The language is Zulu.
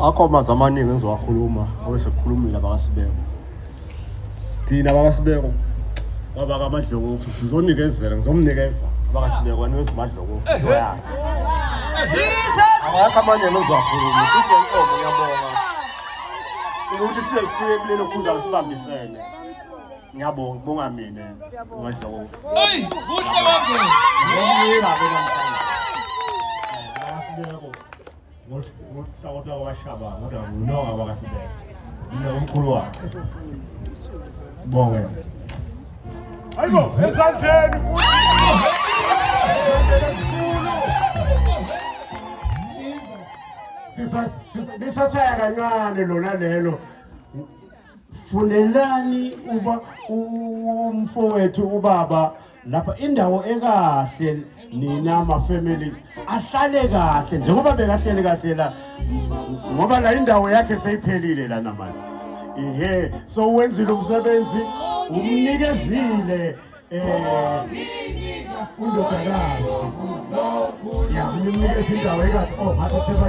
Akho amazwi amaningi engizowakhuluma ngoba sekukhulumile abakaSibeko. Thina abakaSibeko kwabakaMadlokofu sizonikezela, ngizomnikeza abakaSibeko wanikeza uMadlokofu into yakhe. Jesus! Awakho amanye engizowakhuluma. Futhi inkomo ngiyabonga ukuthi size sifike kulelo phuza sibambisene. Ngiyabonga, bonga mina uMadlokofu. Hey, kuhle kwangena. Ngiyabonga ke namhlanje. AbakaSibeko ngohlangothi lwakwaShaba kodwa ngunonga kwakaSibeko. Mina umkhulu wakhe. Sibonge. Hayibo, ezandleni Lisashaya kancane lona lelo. Funelani uba umfowethu ubaba lapha indawo ekahle nina ma families ahlale kahle njengoba bekahleli kahle la ngoba la indawo yakhe seyiphelile lana manje. Ihe, so wenzile umsebenzi, umnikezile undodakazi. Ya, umnikeza indawo ekahle. Oh, ngathi seba